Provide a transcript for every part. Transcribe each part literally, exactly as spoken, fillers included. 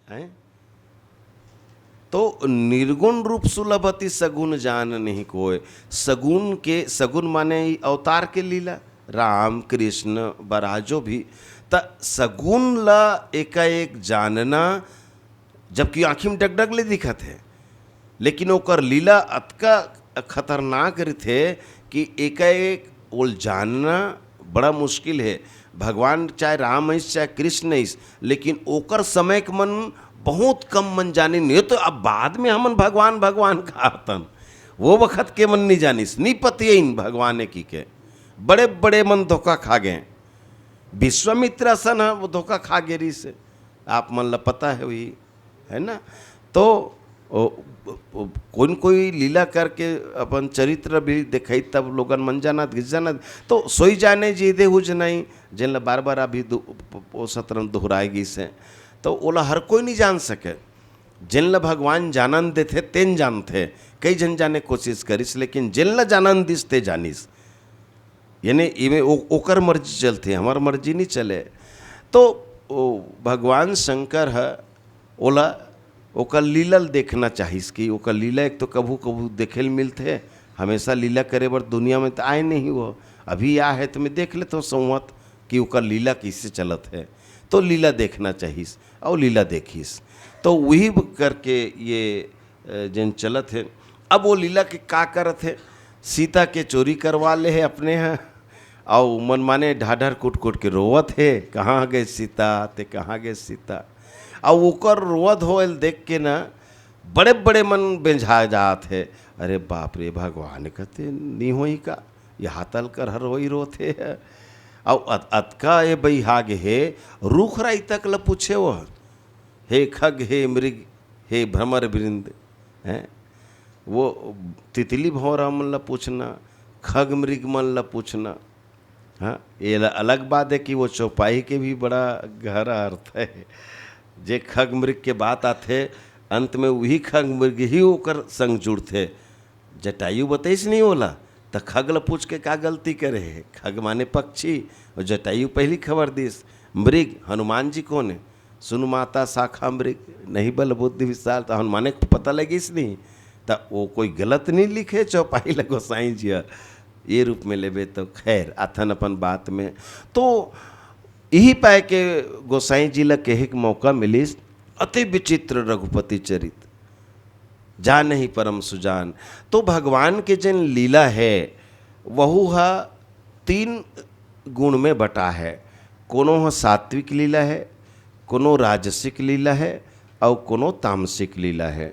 हैं? तो निर्गुण रूप सुलभति सगुण जान नहीं कोय। सगुण के, सगुण माने ई अवतार के लीला, राम, कृष्ण, बराह, जो भी। त सगुण ला एकाएक जानना, जबकि आँखी में डगडग ले दिखत हे, लेकिन ओकर लीला अतका खतरनाक रहिथे कि एकाएक ओल जानना बड़ा मुश्किल हे। भगवान चाहे राम अइस, चाहे कृष्ण अइस, लेकिन ओकर समय के मन बहुत कम मन जानिन। ये तो अब बाद में हमन भगवान, भगवान कहतन, वो बखत के मन नहीं जानिस, नहीं पतियइन भगवान ए कहिके। बड़े बड़े मन धोखा खा गए। विश्वामित्र असन ह, वो धोखा खा गे रहिस, आप मन ला पता हे वही, है ना? तो ओ, ओ, कोन कोई लीला करके अपन चरित्र भी देखाई, तब लोगन मन जानत, घिस जानत। तो सोई जाने जीदे हुज नहीं, जेन ला बार बार अभी दु-, ओ सत्र में दोहराए गिस हे, तो ओला हर कोई नहीं जान सके। जेन ला भगवान जानन देथे, तेन जानथे। कई झन जाने कोशिश करिस, लेकिन जेन ला जानन दिस, ते जानिस। यानी इमे ओ-, ओकर मर्जी चलथे, हमर मर्जी नहीं चले। तो ओ भगवान शंकर ह, ओला, ओकर लीला ल देखना चाहिस कि ओकर लीला एक तो कभू कभू देखे ल मिलथे, हमेशा लीला करे बर दुनिया में तो आए नहीं वो, अभी आ हे तो मैं देख लेथों संवत कि ओकर लीला कइसे चलत हे। तो लीला देखना चाहिस, अउ लीला देखिस। तो वही करके ये, अ, जेन चलत हे, अब वो लीला के का करत हे, सीता के चोरी करवा ले हे अपने ह, अउ मनमाने ढाढर कुट कुट के रोवत हे, "कहाँ गे सीता, ते कहाँ गे सीता?" अउ ओकर रोवत होए ल देख के ना बड़े बड़े मन बेंझा जात हे, "अरे बाप रे, भगवान कते नी होई का, ये हातल कर हर होई रोत हे।" अउ अत-, अतका ये बइहा गे हे, रूख राई तक ल पूछे वो, "हे खग, हे मृग, हे भ्रमर वृंद," हैं? वो तितली भौंरा मन ल पूछना, खग मृग मन ल पूछना, हाँ, ये ल-, अलग बात हे कि वो चौपाई के भी बड़ा गहरा अर्थ हे। जे खग मृग के बात आथे, अंत में वही खग मृग ही ओकर संग जुड़थे। जटायु बतइस नहीं ओला, त खग ल पूछ के का गलती करे हे? खग माने पक्षी, अउ जटायु पहिली खबर दिस। मृग, हनुमान जी कोन हे? सुन माता शाखा मृग, नहीं बल बुद्धि विशाल, त हनुमाने को पता लगिस नहीं। त वो कोई गलत नहीं लिखे चौपाई ल गोसाई जी ह। ये रूप में लेबे तो खैर, आथन अपन बात में। तो इही पाए के गोसाई जी ल कहे के मौका मिलिस, अति विचित्र रघुपति चरित, जा नहीं परम सुजान। तो भगवान के जेन लीला हे, वहू ह तीन गुण में बटा हे। कोनो ह सात्विक लीला हे, कोनो राजसिक लीला हे, अउ कोनो तामसिक लीला हे।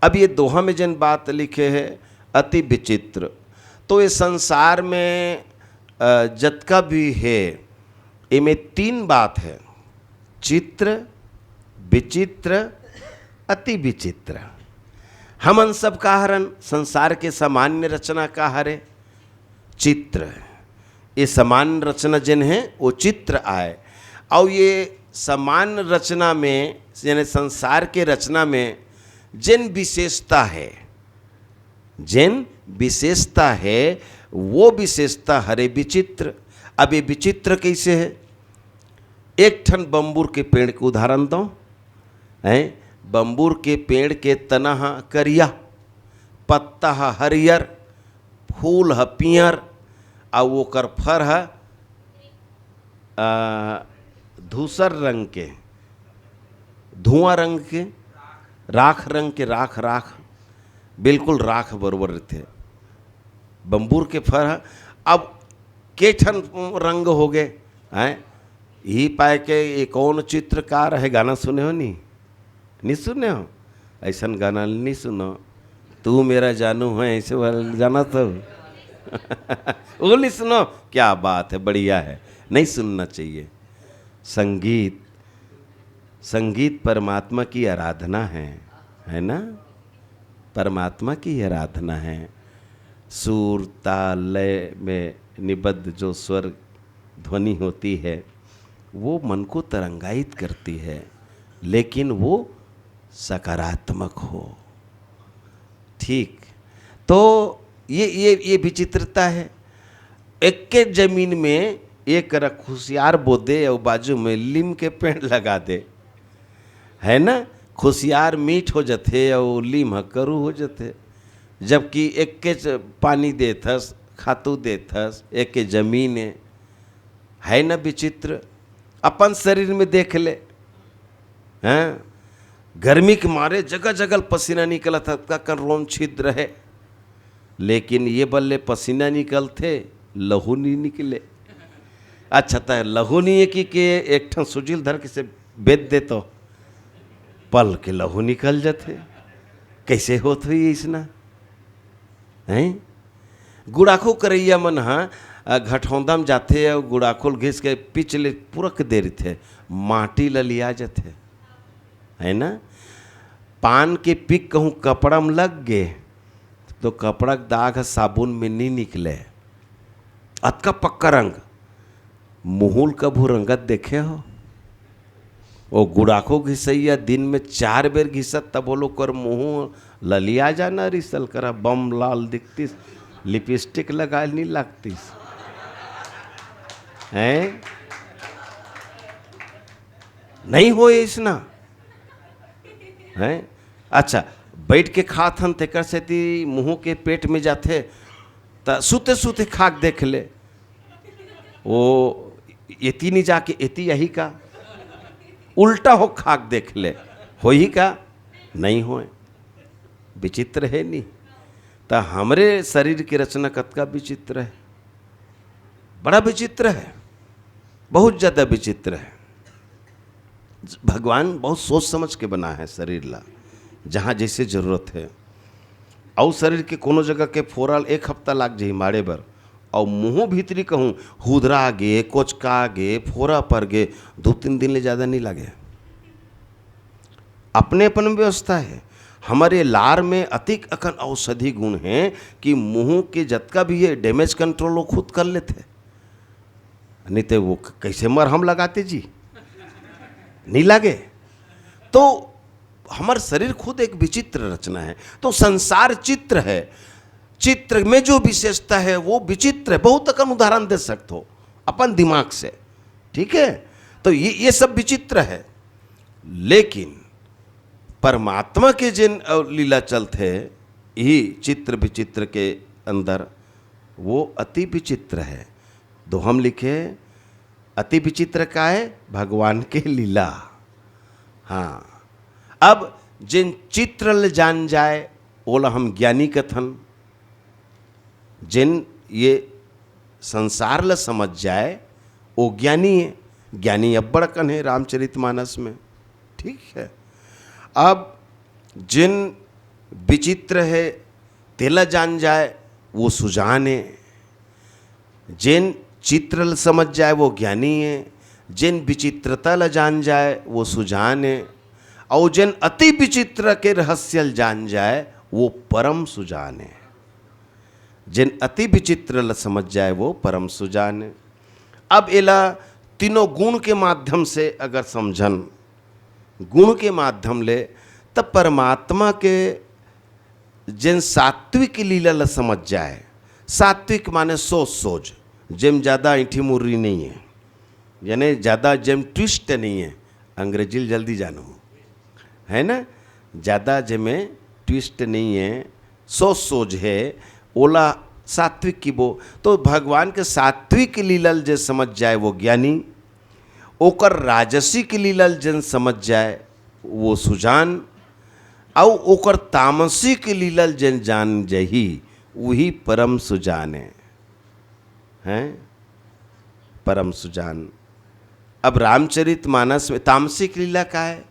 अब ये दोहा में जेन बात लिखे हे, अति विचित्र। तो ये संसार में, अ, जतका भी हे, एमे तीन बात हे, चित्र, विचित्र, अति विचित्र। हमन सब का हरन, संसार के सामान्य रचना का हरे? चित्र। ये सामान्य रचना जेन हे, वो चित्र आय। अउ ये सामान्य रचना में, यानी संसार के रचना में जेन विशेषता हे, जेन विशेषता हे, वो विशेषता हरे विचित्र। अब ये विचित्र कइसे हे? एक ठन बम्बूर के पेड़ के उदाहरण दो, हैं? बम्बूर के पेड़ के तना ह करिया, पत्ता ह हरियर, फूल ह पियर, अउ ओकर फर ह, आ, धूसर रंग के, धुआं रंग के, राख रंग के, राख, राख, बिल्कुल राख बरोबर रहिथे बम्बूर के फर ह। अब के ठन रंग हो गे, हैं? इही पाए के ये कौन चित्रकार हे, गाना सुने हो नी? नी सुने हो? अइसन गाना नी सुनो, तू मेरा जानू है, अइसे वाला जाना तो। वो नी सुनो, क्या बात है, बढ़िया है, नहीं सुनना चाहिए। संगीत, संगीत परमात्मा की आराधना है, है ना? परमात्मा की आराधना है। सुर, ताल, लय में निबद्ध जो स्वर ध्वनि होती है, वो मन को तरंगायित करती है, लेकिन वो सकारात्मक हो। ठीक, तो ये, ये, ये विचित्रता है। एक के जमीन में एक रख कुसियार बो दे अउ बाजू में लीम के पेड़ लगा दे, है ना? खुसियार मीठ हो जथे अउ लीम ह करू हो जथे। जबकि एके च-, पानी देथस, खातू देथस, एके जमीन ए, है ना विचित्र? अपन शरीर में देख ले, हैं? गर्मी के मारे जगह जगह पसीना निकलत हे, अतका कन रोम छिद्र हे, लेकिन ये बल्ले पसीना निकलथे, लहू नहीं निकले। अच्छा, त लहू नहीं है कि के एक ठन सुजिल धर के से बेच दे तो, पल के लहू निकल जाथे। कैसे होत होही इसना? हैं? गुड़ाखू करइया मन ह, अ, घटौंदा म जाथे अउ गुड़ाखू ल घिस के पिच ले पुरक दे रहिथे, माटी ल लिया जाथे, है ना? पान के पिक कहूँ कपड़ा म लग गे, तो कपड़ा के दाग ह साबुन में नी निकले। अतका पक्का रंग। मुहूँ ल कभू रंगत देखे हो? ओ गुड़ाखू घिसइया दिन में चार बेर घिसत, तब वो लोग कर मुहूँ ललिया जाना रिसल करा, बम लाल दिखतिस, लिपस्टिक लगाए नी लागतिस। हैं? नहीं होय इसना। हैं? अच्छा, बैठ के खात हन, तेकर सेती मुहूँ के पेट में जाथे, त सुते सुते खाक देख ले, वो एती नहीं जाके एती यही का उल्टा हो खाक देख ले, होही का? नहीं होय। विचित्र है नी? त हमरे शरीर के रचना कतका विचित्र है, बड़ा विचित्र है, बहुत ज्यादा विचित्र है। भगवान बहुत सोच समझ के बना है शरीर ला, जहाँ जैसे जरूरत है। अउ शरीर के कोनो जगह के फोरा ल एक हफ्ता लाग जाही माड़े बर, अउ मुँह भीतरी कहूँ हुदरा गे, कोचका गे, फोरा पर गे, दू तीन दिन ले ज्यादा नहीं लागे। अपने अपन व्यवस्था है। हमर ये लार में अतिक अकन औषधि गुण है कि मुँह के जतका भी है damage control वो खुद कर लेथे। नहीं तो वो क-, कैसे मरहम लगाते जी? नहीं लागे। तो हमर शरीर खुद एक विचित्र रचना है। तो संसार चित्र है, चित्र में जो विशेषता है वो विचित्र है। बहुत अकन उदाहरण दे सकत हो अपन दिमाग से, ठीक है? तो ये, ये सब विचित्र है, लेकिन परमात्मा के जिन, अ, लीला चलथे, यही चित्र विचित्र के अंदर, वो अति विचित्र है। दोहा म लिखे, अति विचित्र काय? भगवान के लीला। हाँ, अब जिन चित्र ल जान जाए, ओला हम ज्ञानी कथन। जिन ये संसार ल समझ जाए, वो ज्ञानी है। ज्ञानी अब्बड़ अकन है रामचरितमानस में, ठीक है। अब जिन विचित्र है, तेला जान जाए, वो सुजान है। जिन चित्र ल समझ जाए, वो ज्ञानी है। जिन विचित्रता ल जान जाए, वो सुजान है। अउ जिन अति विचित्र के रहस्य ल जान जाए, वो परम सुजान है। जिन अति विचित्र ल समझ जाए, वो परम सुजान है। अब एला तीनों गुण के माध्यम से अगर समझन, गुण के माध्यम ले, तब परमात्मा के जेन सात्विक लीला ल समझ जाए, सात्विक माने सोच सोझ, जेम ज्यादा ऐंठी मुर्री नहीं है, यानी ज्यादा जेम twist नहीं है, अंग्रेजी ल जल्दी जानहू, है ना, ज्यादा जेमे twist नहीं है, सोच सोझ है, ओला सात्विक किबो। तो भगवान के सात्विक लीला ल जे समझ जाए वो ज्ञानी, ओकर राजसिक लीला ल जेन समझ जाए वो सुजान, अउ ओकर तामसिक लीला ल जेन जान जही, वही परम सुजान है। हैं? परम सुजान। अब रामचरित मानस में तामसिक लीला का है?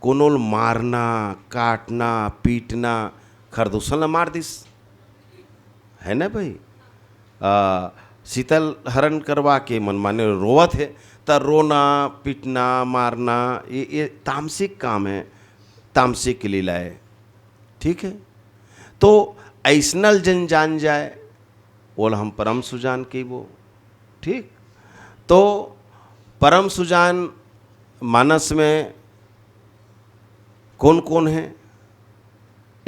कोनो ल मारना, काटना, पीटना, खरदूषण ल मार दिस, है ना भाई? आ, शीतल हरण करवा के मन माने रोवत है, त रोना, पीटना, मारना, ये, ये तामसिक काम है, तामसिक लीला है, ठीक है। तो ऐसनल जन जान जाए, ओला हम परम सुजान कहिबो, ठीक। तो परम सुजान मानस में कौन कौन है?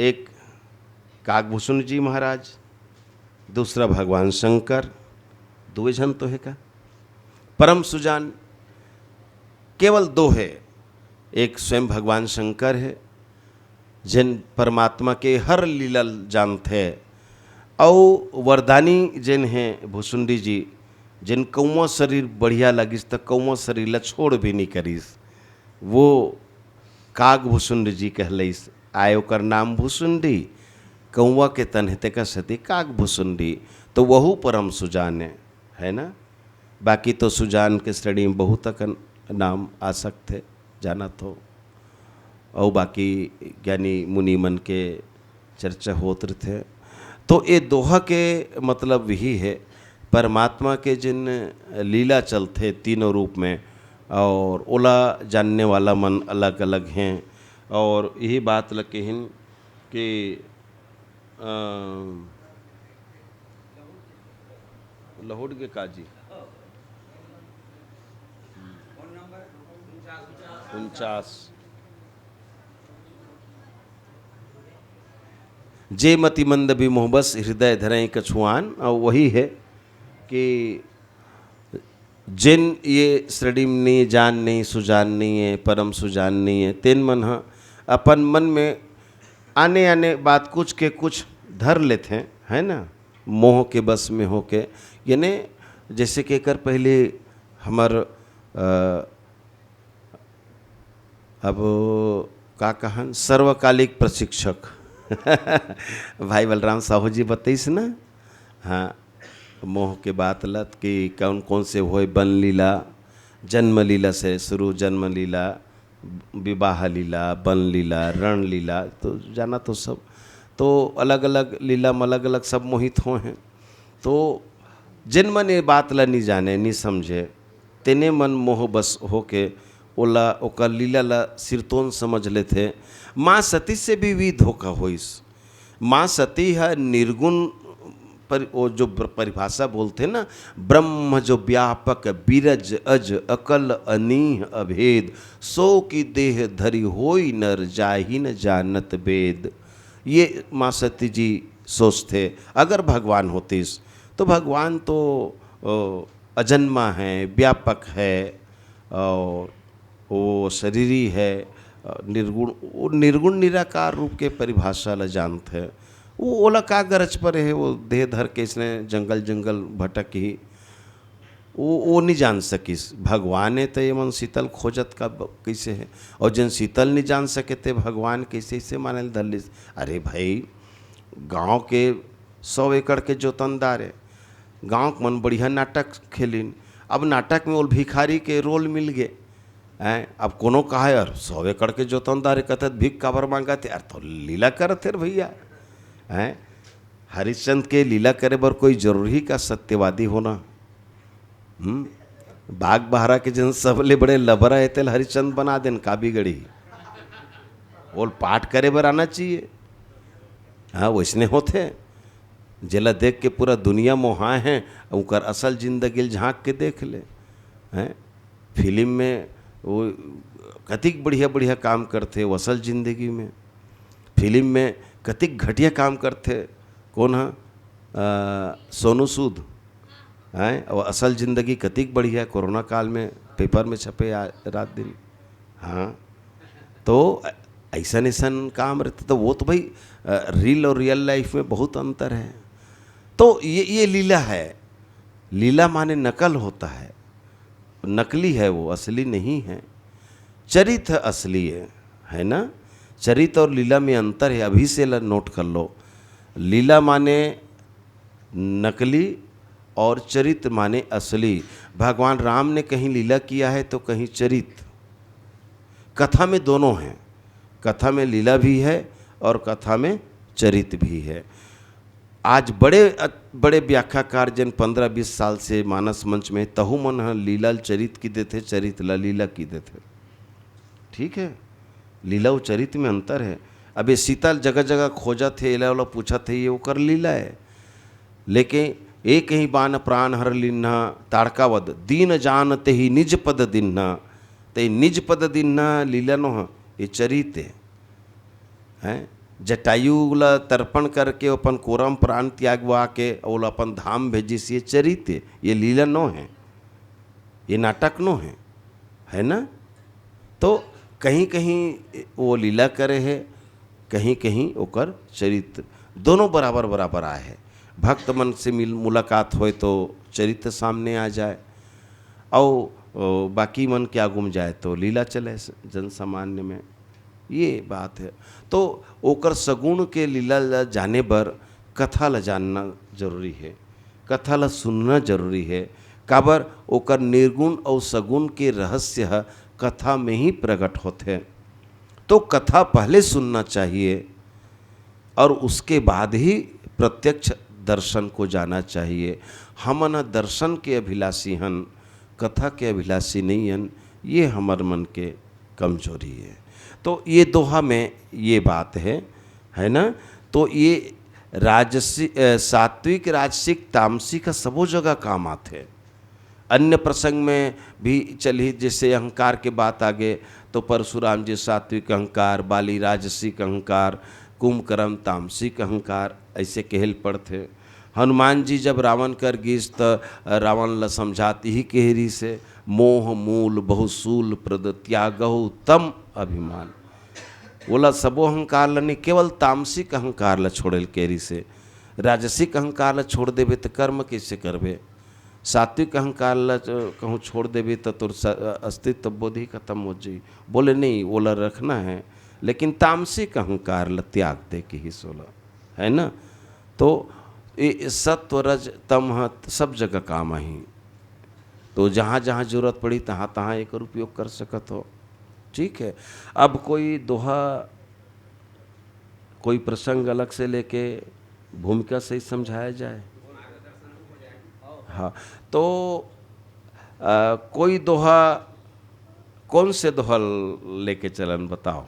एक काकभूषण जी महाराज, दूसरा भगवान शंकर, दुए झन तो है का? परम सुजान केवल दो है, एक स्वयं भगवान शंकर हे, जेन परमात्मा के हर लीला ल जानथे। अउ वरदानी जेन हे भुसुंडी जी, जेन कौवा शरीर बढ़िया लगिस त कौवा शरीर ला छोड़ भी नहीं करिस, वो काग भुसुंडी जी कहलइस। आय ओकर नाम भुसुंडी, कौवा के तन हे तेकर सेती काग भुसुंडी। तो वहू परम सुजान हे, है ना? बाकी तो सुजान के श्रेणी में बहुत अकन नाम आ सकथे, जानत हो। अउ बाकी ज्ञानी मुनि मन के चर्चा होत रथे। तो ए दोहा के मतलब यही है, परमात्मा के जिन लीला चलथे तीनों रूप में, और ओला जानने वाला मन अलग-अलग हैं। और यही बात ल कहिन कि, अ, लहुट के काजी। उनचास। जे मति मंद विमोह बस, हृदय धरई कछुआन। और वही है कि जेन ये श्रेणी में नहीं, जान नहीं, सुजान नहीं है, परम सुजान नहीं है, तेन मन ह अपन मन में आने-आने बात कुछ के कुछ धर लेथे, है ना, मोह के बस में होके। यानी जैसे कि एकर पहले हमर, अ, अब का कहन, सर्वकालिक प्रशिक्षक भाई बलराम साहू जी बतइस ना, हाँ, मोह के बात लत कि कौन कौन से होय, बन लीला, जन्म लीला से शुरू, जन्म लीला, विवाह लीला, बन लीला, रण लीला, तो जाना तो सब, तो अलग-अलग लीला में अलग-अलग सब मोहित होय हैं। तो जेन मन ये बात ला नी जाने, नी समझे, तेने मन मोह बस होके ओला, ओकर लीला ला सिरतोन समझ लेथे। माँ सती से भी, भी धोखा होइस। माँ सती ह निर्गुण पर, वो जो ब-, परिभाषा बोलथे ना, ब्रह्म जो व्यापक, बीरज अज, अकल अनीह अभेद, सो की देह धरी होई नर, जाहि न जानत वेद। ये माँ सती जी सोचथे, अगर भगवान होतिस, तो भगवान तो, अ, अजन्मा है, व्यापक है, और वो शरीरी है, अ, निर्गुण, वो निर्गुण निराकार रूप के परिभाषा ला जानत है। वो ओला का गरज पर है, वो देह धर के इसने जंगल जंगल भटक ही, वो, वो नहीं जान सकिस। भगवान है तो ये मन शीतल खोजत का ब-, कैसे है? और जन शीतल नहीं जान सके ते भगवान कैसे इसे माने ल धर लिस? अरे भाई, गांव के सौ एकड़ के जोतनदार है, गांव के मन बढ़िया नाटक खेलिन। अब नाटक में ओल भिखारी के रोल मिल गे। हैं, अब कोनो कहा, "यार, सौ एकड़ के जोतनदार है, कथत भिख काबर मांगत है?" यार, तो लीला करत है रे भैया। हैं, हरिश्चंद के लीला करे बर कोई जरूरी का सत्यवादी होना? हम्म? बाग बहरा के जन सबले बड़े लबरा है, तेल हरिश्चंद बना देन, का बिगड़ी? ओल पाठ करे बर आना चाहिए। हाँ, वैसने होथे। जेला देख के पूरा दुनिया मोहाए हैं, उनकर असल जिंदगी ल झांक के देख ले। हैं? फिल्म में वो कतिक बढ़िया बढ़िया काम करथे, वो असल जिंदगी में। फिल्म में कतिक घटिया काम करथे। कौन ह? अ, सोनू सूद। हैं? और असल जिंदगी कतिक बढ़िया, कोरोना काल में पेपर में छपे आ, रात दिन। हाँ, तो अ-, ऐसन ऐसन काम रहते, तो वो तो भाई, अ, रील और रियल लाइफ में बहुत अंतर है। तो ये, ये लीला है। लीला माने नकल होता है, नकली है वो, असली नहीं है। चरित्र असली है, है ना? चरित्र और लीला में अंतर है, अभी से ला नोट कर लो। लीला माने नकली और चरित्र माने असली। भगवान राम ने कहीं लीला किया है तो कहीं चरित्र। कथा में दोनों हैं, कथा में लीला भी है और कथा में चरित्र भी है। आज बड़े, बड़े व्याख्याकार जन पन्द्रह बीस साल से मानस मंच में, तहु मन ह लीला ल चरित्र की देथे, चरित्र ला लीला की देथे। ठीक है, लीला अउ चरित्र में अंतर है। अब ये सीता ल जगह जगह खोजत हे, एला ओला पूछत हे, ये ओकर लीला है। लेकिन एक ही बान प्राण हर लिन्हा ताड़कावध, दीन जान तेहि निज पद दिन्हा। ते निज पद दिन्हा लीला नो ह, ये चरित्र है। हैं? जटायु ला तर्पण करके अपन कोरम प्राण त्यागवा के ओला अपन धाम भेजिस, ये चरित्र, ये लीला नो है, ये नाटक नो है, है ना? तो कहीं कहीं वो लीला करे हे, कहीं कहीं ओकर चरित्र, दोनों बराबर बराबर आए हे। भक्त मन से मिल मुलाकात होए तो चरित्र सामने आ जाए, और बाकी मन के आगू म जाए तो लीला चले जन सामान्य में। ये बात हे। तो ओकर सगुण के लीला ला जाने बर कथा ला जानना जरूरी हे, कथा ला सुनना जरूरी हे। काबर, ओकर निर्गुण और सगुण के रहस्य ह कथा में ही प्रकट होथे। तो कथा पहले सुनना चाहिए और उसके बाद ही प्रत्यक्ष दर्शन को जाना चाहिए। हमन ह दर्शन के अभिलाषी हन, कथा के अभिलाषी नहीं हन, ये हमर मन के कमजोरी हे। तो ये दोहा में ये बात हे, है ना? तो ये राजसी-, अ, सात्विक, राजसिक, तामसिक ह सबो जगह काम आथे। अन्य प्रसंग में भी चलही, जैसे अहंकार के बात आगे, तो परशुराम जी सात्विक अहंकार, बाली राजसिक अहंकार, कुंभकर्ण तामसिक अहंकार, ऐसे कहेल पड़थे। हनुमान जी जब रावण कर गिस, त रावण ला समझात यही कहे रहिस हे, "मोह मूल बहुसूल प्रद त्यागहु तम अभिमान।" ओला सबो अहंकार ल नहीं, केवल तामसिक अहंकार ल छोड़े ल कहे रहिस हे। राजसिक अहंकार ल छोड़ देबे त कर्म कैसे करबे? सात्विक अहंकार ल च-, कहूँ छोड़ देबे त तोर स-, अस्तित्व बोध ही खत्म हो जाही। बोले, "नहीं, ओला रखना है, लेकिन तामसिक अहंकार ल त्याग दे," किहिस ओला, है ना? तो ये सत्व, रज, तम ह सब जगह काम आही। तो जहाँ जहाँ जरूरत पड़ी, तहाँ तहाँ एकर उपयोग कर सकत हो। ठीक है, अब कोई दोहा, कोई प्रसंग अलग से लेके भूमिका सही समझाया जाए। हाँ, तो अ, कोई दोहा, कौन से दोहा लेके चलन, बताओ।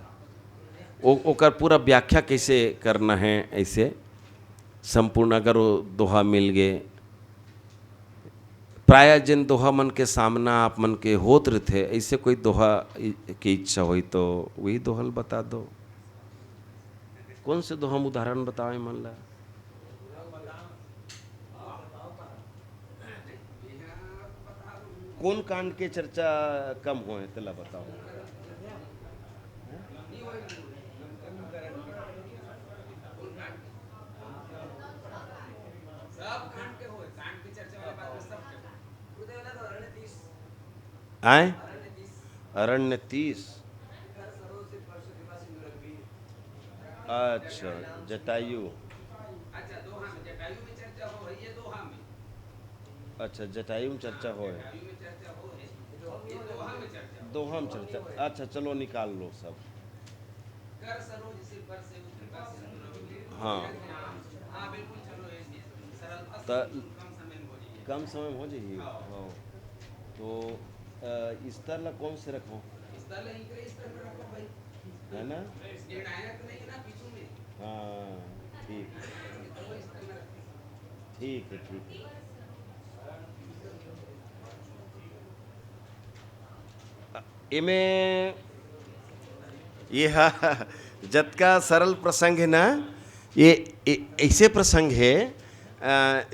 ओ, ओकर पूरा व्याख्या कैसे करना है, ऐसे संपूर्ण, अगर वो दोहा मिल गए। प्रायः जिन दोहा मन के सामना आप मन के होत रहिथे, ऐसे कोई दोहा इ-, के इच्छा होई तो वही दोहा ल बता दो। कौन से दोहा म उदाहरण बताओ मन ला? कौन कांड के चर्चा कम होए, तेला बताओ। आए? अरण्य तीस। अच्छा, जटायु। अच्छा, जटायु में चर्चा होए। दोहा में चर्चा। अच्छा, चलो, निकाल लो सब। हाँ। त कम समय में हो जाही। हाँ। तो, अ, स्तर ला कौन से रखो? है ना? हाँ, ठीक। ठीक है, ठीक है। एमे ये हा, जतका सरल प्रसंग है ना, ये, ये ऐसे प्रसंग है, अ,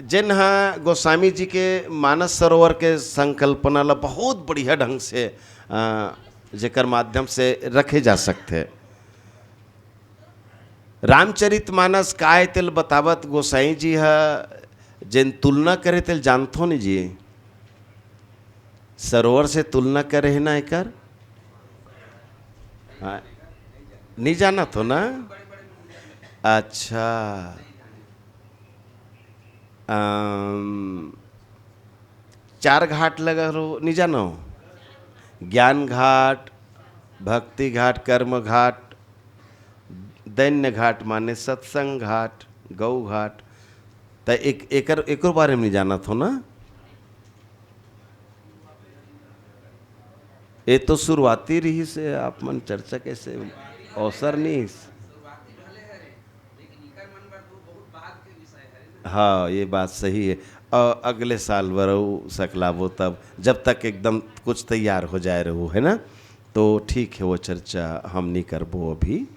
जेन हा गोस्वामी जी के मानस सरोवर के संकल्पना ला बहुत बढ़िया ढंग से, अ, जेकर माध्यम से रखे जा सकथे। रामचरित मानस काय तेल बतावत गोसाई जी ह जेन तुलना करे तेल जानथो नहीं जी, सरोवर से तुलना करे है ना एकर? हाँ, नहीं जानत हो ना? अच्छा, अम, चार घाट लगा रो, नहीं जानो? ज्ञान घाट, भक्ति घाट, कर्म घाट, दैन्य घाट माने सत्संग घाट, गौ घाट। त एक, एकर, एकर बारे में नहीं जानत हो ना? ये तो शुरुआती रहिस हे, आप मन चर्चा कैसे अवसर नहीं इस। हाँ, ये बात सही है। अ, अगले साल बर अउ सकलाबो तब, जब तक एकदम कुछ तैयार हो जाए रहू, है ना? तो ठीक है, वो चर्चा हम नहीं करबो अभी।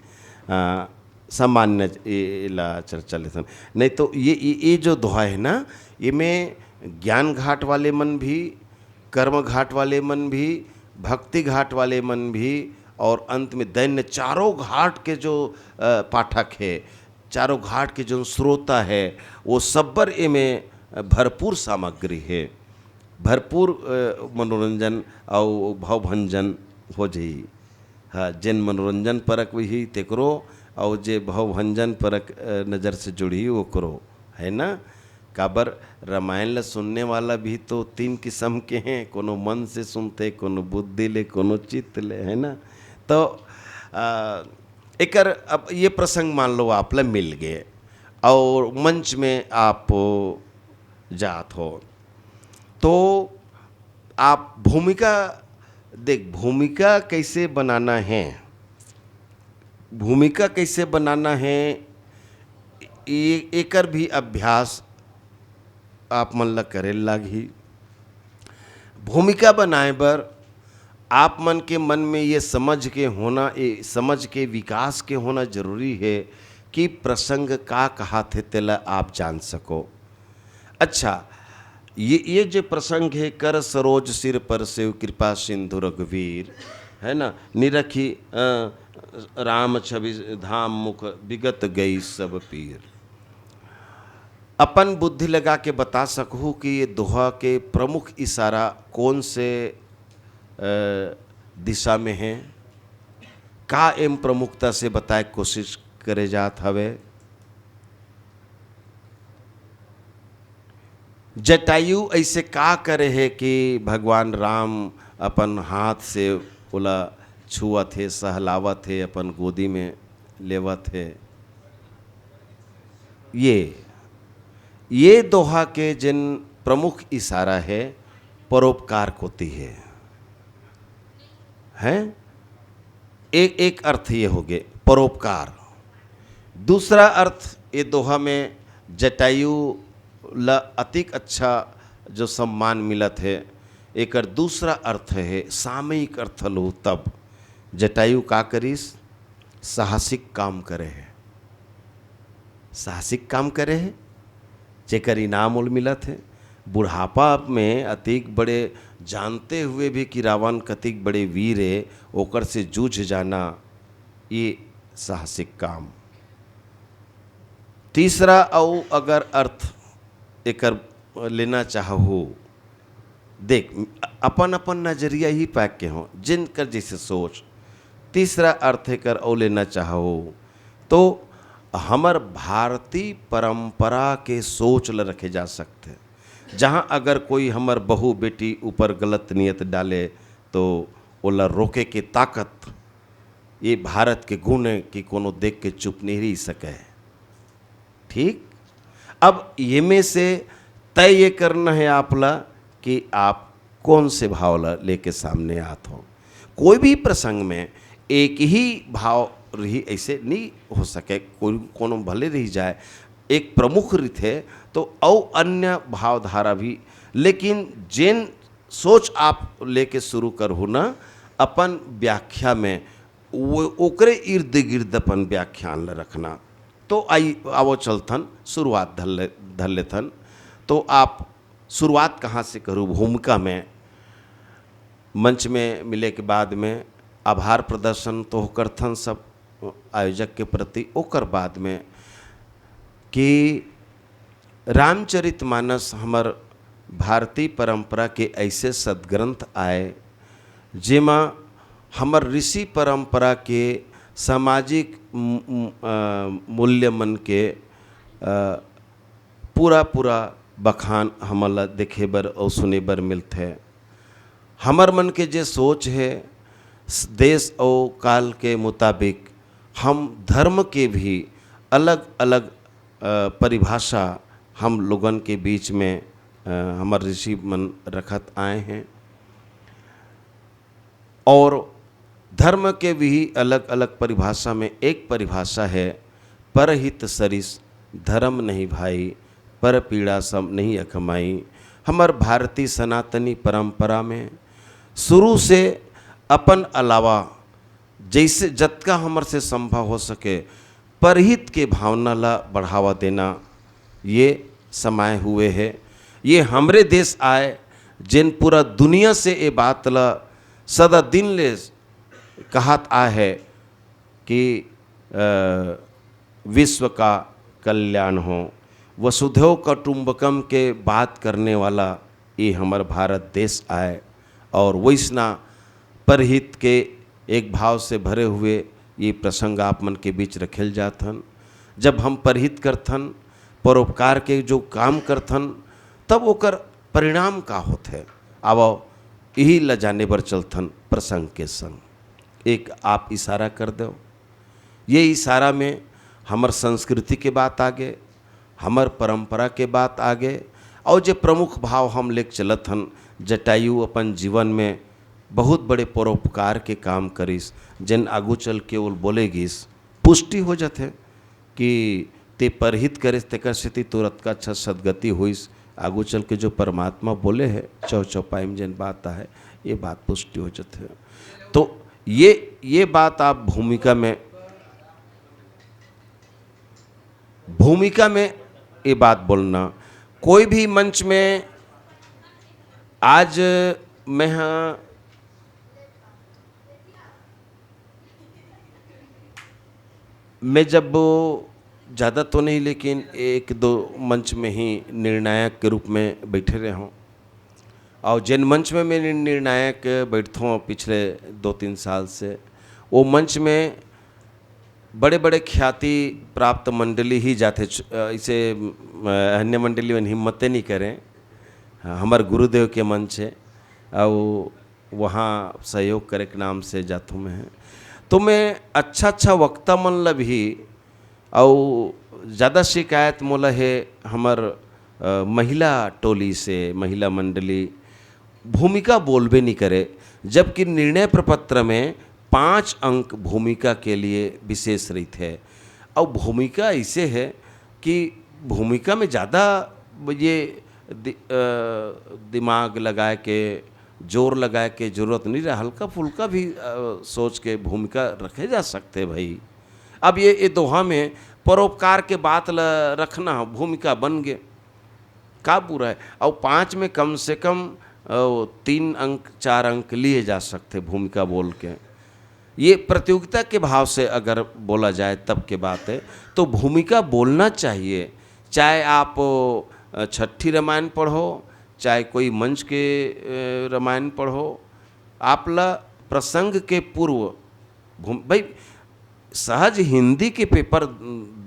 अ, सामान्य ए-, एला चर्चा लेथन। नहीं तो ये, ये, ये जो दोहा है ना, ये में ज्ञान घाट वाले मन भी, कर्म घाट वाले मन भी, भक्ति घाट वाले मन भी और अंत में दैन्य चारों घाट के जो, अ, पाठक हे, चारों घाट के जो श्रोता हे, वो सब्बर एमे भरपूर सामग्री हे, भरपूर, अ, मनोरंजन अउ भवभंजन हो जही। हाँ, जेन मनोरंजन परक भी तेकरो, अउ जे भवभंजन परक, अ, नजर से जुड़ही ओकरो, है ना? काबर, रामायण ला सुनने वाला भी तो तीन किसम के हैं, कोनो मन से सुनथे, कोनो बुद्धि ले, कोनो चित्त ले, है ना? तो, आ, एकर अब ये प्रसंग मान लो आप ला मिल गए और मंच में आप जात हो, तो आप भूमिका, देख, भूमिका कैसे बनाना है, भूमिका कैसे बनाना है, ये, एकर भी अभ्यास आप मन ला करे लागही। भूमिका बनाए बर आप मन के मन में ये समझ के होना, ये समझ के विकास के होना जरूरी है कि प्रसंग का कहाथे, तेला आप जान सको। अच्छा, ये, ये जो प्रसंग है, "कर सरोज सिर पर सेव कृपा सिंधु रघुवीर", है ना, "निरखी, अ, राम छवि धाम मुख विगत गई सब पीर।" अपन बुद्धि लगा के बता सकहू कि ये दोहा के प्रमुख इशारा कौन से, अ, दिशा में है? का एम प्रमुखता से बताए के कोशिश करे जात हवे? जटायु ऐसे का करे हे कि भगवान राम अपन हाथ से ओला छुअत हे, सहलावत हे, अपन गोदी में लेवत हे? ये, ये दोहा के जेन प्रमुख इशारा हे, परोपकार कोति हे, हैं? एक, एक अर्थ ये होगे, परोपकार। दूसरा अर्थ, ये दोहा में जटायु ला अतिक अच्छा जो सम्मान मिलत हे, एकर दूसरा अर्थ हे, सामयिक अर्थ लो तब। जटायु का करिस? साहसिक काम करे हे। साहसिक काम करे हे, जेकर इनाम ओल मिलत हे। बुढ़ापा में अतिक बड़े, जानते हुए भी कि रावण कतिक बड़े वीर हे, ओकर से जूझ जाना, ये साहसिक काम। तीसरा अउ अगर अर्थ एकर लेना चाहहू, देख, अपन-अपन नजरिया ही पाक के हो, जिनकर जैसे सोच। तीसरा अर्थ एकर अउ लेना चाहहू, तो हमर भारतीय परंपरा के सोच ल रखे जा सकथे, जहाँ अगर कोई हमर बहू बेटी ऊपर गलत नियत डाले, तो ओला रोके के ताकत ये भारत के गुण हे कि कोनो देख के चुप नहीं रह सके। ठीक, अब ये में से तय ये करना है आप ला कि आप कौन से भाव ला लेके सामने आत हो। कोई भी प्रसंग में एक ही भाव रही, ऐसे नहीं हो सके, कोई कोनो भले रह जाए, एक प्रमुख रहिथे तो अउ अन्य भावधारा भी, लेकिन जेन सोच आप लेके शुरू करहू ना अपन व्याख्या में, वो ओकरे इर्द गिर्द अपन व्याख्यान ल रखना। तो आई, आवो चलथन, शुरुआत धर ले, धर लेथन। तो आप शुरुआत कहाँ से करू? भूमिका में, मंच में मिले के बाद में आभार प्रदर्शन तो करथन सब आयोजक के प्रति, ओकर बाद में कि रामचरितमानस हमर भारतीय परंपरा के ऐसे सदग्रंथ आय, जेमा हमर ऋषि परंपरा के सामाजिक म-, म-, अ, मूल्य मन के, अ, पूरा-पूरा बखान हमन ला देखे बर अउ सुने बर मिलथे। हमर मन के जे सोच हे, स-, देश अउ काल के मुताबिक हम धर्म के भी अलग-अलग, अ, परिभाषा हम लोगन के बीच में, अ, हमर ऋषि मन रखत आए हैं। और धर्म के भी अलग-अलग परिभाषा में एक परिभाषा है, "परहित सरिस धर्म नहीं भाई, पर पीड़ा सम नहीं अखमाई।" हमर भारतीय सनातनी परंपरा में शुरू से अपन अलावा जैसे जतका हमर से संभव हो सके, परहित के भावना ला बढ़ावा देना, ये समय हुए हे। ये हमरे देश आय, जेन पूरा दुनिया से ये बात ला सदा दिन ले कहत आय हे कि अ, विश्व का कल्याण हो, वसुधैव कुटुंबकम के बात करने वाला ये हमर भारत देश आय। और वैसना परहित के एक भाव से भरे हुए ये प्रसंग आप मन के बीच रखेल जात हन। जब हम परहित करथन, परोपकार के जो काम करथन, तब ओकर परिणाम का होथे, आवव, यही ल जाने बर चलथन प्रसंग के संग। एक आप इशारा कर दो, ये इशारा में हमर संस्कृति के बात आगे, हमर परंपरा के बात आगे, और जे प्रमुख भाव हम लेके चलत हन, जटायु अपन जीवन में बहुत बड़े परोपकार के काम करिस, जेन आगू चल के ओल बोले गिस, पुष्टि हो जाथे कि ते परहित करिस, तेकर सेती तोर अतका अच्छा सदगति होइस। आगू चल के जो परमात्मा बोले हे, चौ चौपाई में जेन बात आहे, ये बात पुष्टि हो जाथे। तो ये, ये बात आप भूमिका में, भूमिका में ये बात बोलना, कोई भी मंच में, आज मैं हाँ, मैं जब, ज़्यादा तो नहीं, लेकिन एक दो मंच में ही निर्णायक के रूप में बैठे रहे हूँ, और जिन मंच में मैं नि-, निर्णायक बैठता हूँ पिछले दो तीन साल से, वो मंच में बड़े-बड़े ख्याति प्राप्त मंडली ही जाथे, च-, अ, इसे, अ, अन्य मंडली में हिम्मते नहीं करें। हाँ, हमर गुरुदेव के मंच है, और वहाँ सहयोग करे के नाम से जाथों मैं। तो मैं अच्छा-अच्छा वक्ता मन ला भी, और ज़्यादा शिकायत मोला है हमर, अ, महिला टोली से, महिला मंडली भूमिका बोलबे नहीं करे, जबकि निर्णय प्रपत्र में पाँच अंक भूमिका के लिए विशेष रहिथे। और भूमिका ऐसे है कि भूमिका में ज़्यादा ये दि-, अ, दिमाग लगा के, जोर लगा के जरूरत नहीं रहे, हल्का फुल्का भी, अ, सोच के भूमिका रखे जा सकते भाई। अब ये, ये दोहा में परोपकार के बात ल रखना हो, भूमिका बन गए, का बुरा है? और पाँच में कम से कम, अ, तीन अंक, चार अंक लिए जा सकते भूमिका बोल के। ये प्रतियोगिता के भाव से अगर बोला जाए तब के बात है, तो भूमिका बोलना चाहिए। चाहे आप, अ, छठी रामायण पढ़ो, चाहे कोई मंच के, अ, रामायण पढ़ो, आप ला प्रसंग के पूर्व भूम-, भाई, सहज हिंदी के पेपर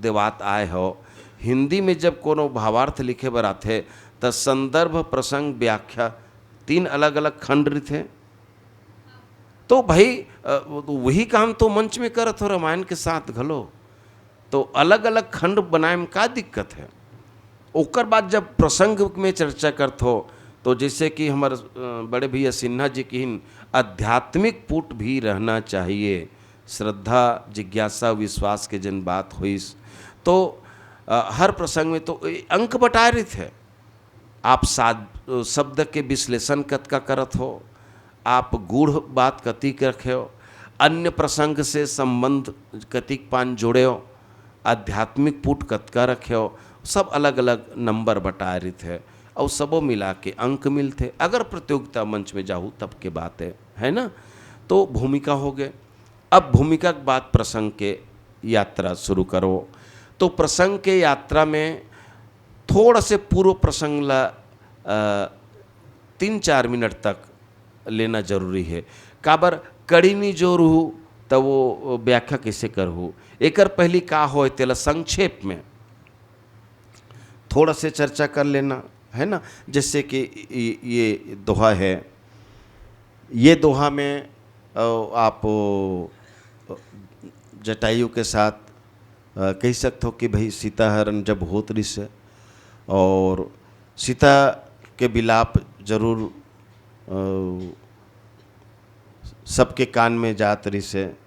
देवात आए हो, हिंदी में जब कोनो भावार्थ लिखे बर आथे, त संदर्भ, प्रसंग, व्याख्या, तीन अलग-अलग खंड रहिथे। तो भाई, अ, वो तो वही काम तो मंच में करत हो रामायण के साथ घलो, तो अलग-अलग खंड बनाए में का दिक्कत है? ओकर बाद जब प्रसंग में चर्चा करत हो, तो जैसे कि हमर, अ, बड़े भैया सिन्हा जी किहिन, आध्यात्मिक पुट भी रहना चाहिए। श्रद्धा, जिज्ञासा, विश्वास के जन बात होइस, तो, अ, हर प्रसंग में तो ए-, अंक बटाए रहिथे। आप साध-, शब्द के विश्लेषण कतका करत हो, आप गूढ़ बात कतिक रखे हो, अन्य प्रसंग से संबंध कतिक पान जोड़े हो, आध्यात्मिक पुट कतका रखे हो, सब अलग-अलग नंबर बटाए रहिथे, अउ सबो मिला के अंक मिलथे। अगर प्रतियोगिता मंच में जाहू तब के बात है, है ना? तो भूमिका हो गए। अब भूमिका के बाद प्रसंग के यात्रा शुरू करो। तो प्रसंग के यात्रा में थोड़ा से पूर्व प्रसंग ला, अ, तीन चार मिनट तक लेना जरूरी है। काबर कड़ी नी जोर हू, त वो व्याख्या कैसे करहू? एकर पहली का होय, तेला संक्षेप में थोड़ा से चर्चा कर लेना, है ना? जैसे कि ये, ये दोहा है, ये दोहा में, अ, आप, अ, जटायु के साथ, अ, कह सकते हो कि भाई सीता हरण जब होत रहिस है और सीता के विलाप जरूर, अ, सबके कान में जात रहिस है।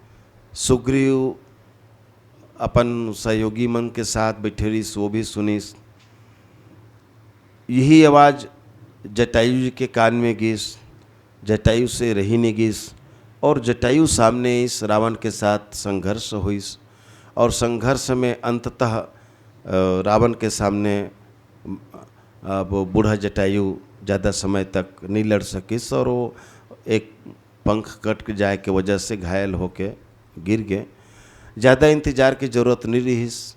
सुग्रीव अपन सहयोगी मन के साथ बैठे रहिस, वो भी सुनिस। यही आवाज जटायु जी के कान में गिस, जटायु से रही नहीं गिस, और जटायु सामने इस रावण के साथ संघर्ष होइस, और संघर्ष में अंततः, अ, रावण के सामने, अ, अब बूढ़ा जटायु ज़्यादा समय तक नहीं लड़ सकिस, और वो एक पंख कट के जाए के वजह से घायल होके गिर गए। ज़्यादा इंतजार के जरूरत नहीं रहिस।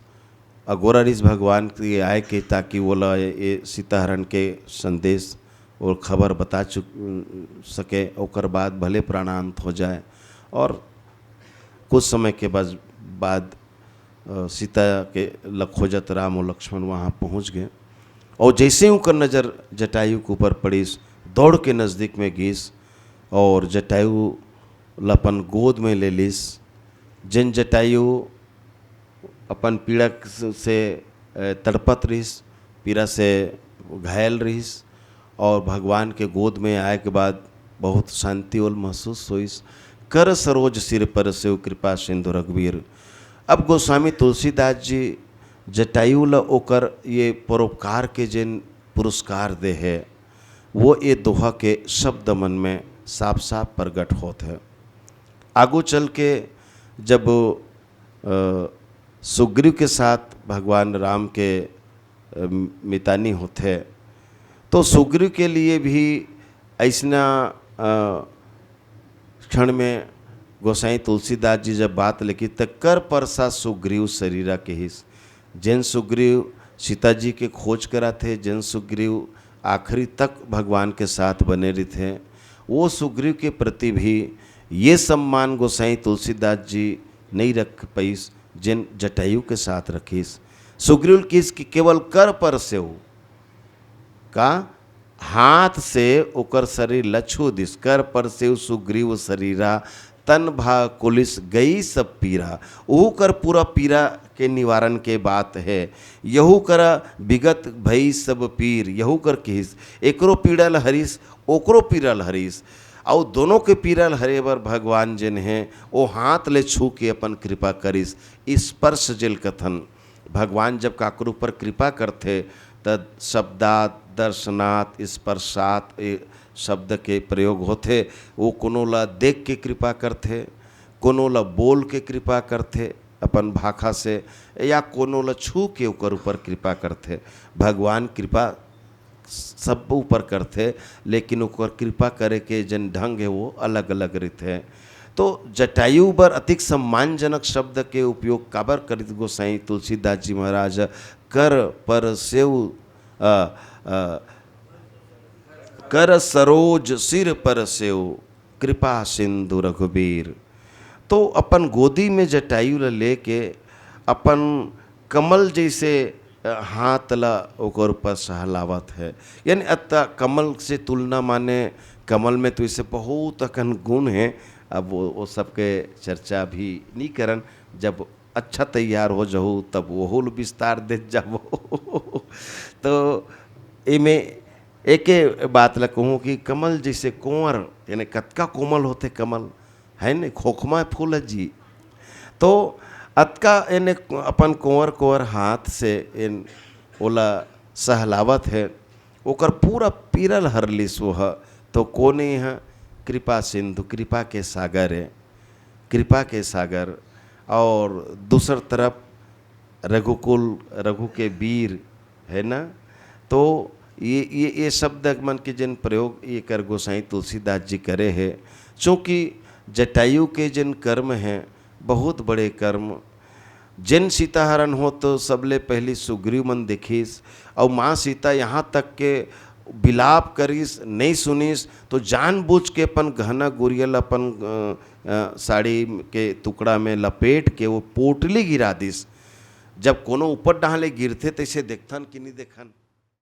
अगोरा रहिस भगवान के आए के, ताकि ओला ये, ये सीता हरण के संदेश और खबर बता चुक सके। ओकर बाद भले प्राणांत हो जाए और कुछ समय के बाद, बाद अ, सीता के ल खोजत राम और लक्ष्मण वहाँ पहुँच गए। और जैसे ही उनकर नज़र जटायु के ऊपर पड़िस, दौड़ के नज़दीक में गिस और जटायु ल अपन गोद में ले लिस। जिन जटायु अपन पीड़ा से, अ, तड़पत रहिस, पीड़ा से घायल रहिस और भगवान के गोद में आए के बाद बहुत शांति ओल महसूस होइस। कर सरोज सिर पर सेव कृपा सिंधु रघुवीर। अब गोस्वामी तुलसीदास जी जटायु ल ओकर ये परोपकार के जेन पुरस्कार दे हे, वो ये दोहा के शब्द मन में साफ साफ प्रकट होत है। आगू चल के जब, अ, सुग्रीव के साथ भगवान राम के, अ, मितानी होथे, तो सुग्रीव के लिए भी ऐसना, अ, क्षण में गोसाई तुलसीदास जी जब बात लिखी, त कर परसा सुग्रीव सरीरा कहिस। जेन सुग्रीव सीता जी के खोज कराथे, जेन सुग्रीव आखिरी तक भगवान के साथ बने रहिथे, वो सुग्रीव के प्रति भी ये सम्मान गोसाई तुलसीदास जी नहीं रख पाइस, जेन जटायु के साथ रखिस। सुग्रीव किस कि केवल कर परसेव का हाथ से ओकर शरीर ल छू दिस। कर परसेव सुग्रीव सरीरा, तन भा कुलिस गई सब पीरा। ओहू कर पूरा पीरा के निवारण के बात है। यहू करा विगत भई सब पीर, यहू कर किहिस। एकरो पीड़ा ल हरिस, ओकरो पीड़ा ल हरिस। अउ दोनों के पीड़ा ल हरे बर भगवान जेन हे, ओ हाथ ले छू के अपन कृपा करिस। स्पर्श जेल कथन। भगवान जब काकरो ऊपर कृपा करथे, त शब्दात, दर्शनात, स्पर्शात, ए शब्द के प्रयोग होथे। वो कोनो ला देख के कृपा करथे, कोनो ला बोल के कृपा करथे अपन भाखा से, या कोनो ला छू के ओकर ऊपर कृपा करथे। भगवान कृपा सब ऊपर करथे, लेकिन ओकर कृपा करे के जन ढंग है, वो अलग-अलग रहिथे। तो जटायु बर अतिक सम्मानजनक शब्द के उपयोग काबर करित गोसाई तुलसीदास जी महाराज? कर पर सेव, अ, अ, कर सरोज सिर पर सेव कृपा सिंधु रघुबीर। तो अपन गोदी में जटायु ल लेके अपन कमल जैसे, अ, हाथ ल ओकर ऊपर सहलावत है। यानी अत कमल से तुलना माने कमल में तो इसे बहुत अकन गुण है। अब वो, वो सबके चर्चा भी नहीं करन। जब अच्छा तैयार हो जाहू, तब वहू ल विस्तार देत जाबो। तो एमे एके बात ल कहूँ कि कमल जैसे कोंवर, यानी कतका कोमल होथे कमल, है ने, खोखमा फूल है जी। तो अतका एने अपन कोंवर कोंवर हाथ से एन ओला सहलावत है, ओकर पूरा पीरा ल हर लिस ओह। तो कोने ह? कृपा सिंधु, कृपा के सागर है, कृपा के सागर। और दूसर तरफ रघुकुल, रघु के वीर, है ना? तो ये, ये, ये शब्द मन के जिन प्रयोग ये कर गोसाई तुलसीदास जी करे है, चूँकि जटायु के जिन कर्म हैं, बहुत बड़े कर्म, जिन सीता हरण हो तो सबले पहली सुग्रीव मन देखिस, और माँ सीता यहाँ तक के विलाप करिस, नहीं सुनिस, तो जानबूझ के अपन गहना गुरिया ल अपन, अ, अ, साड़ी के टुकड़ा में लपेट के वो पोटली गिरा दिस। जब कोनो ऊपर डहां ले गिरथे, तैसे देखथन कि नहीं देखन?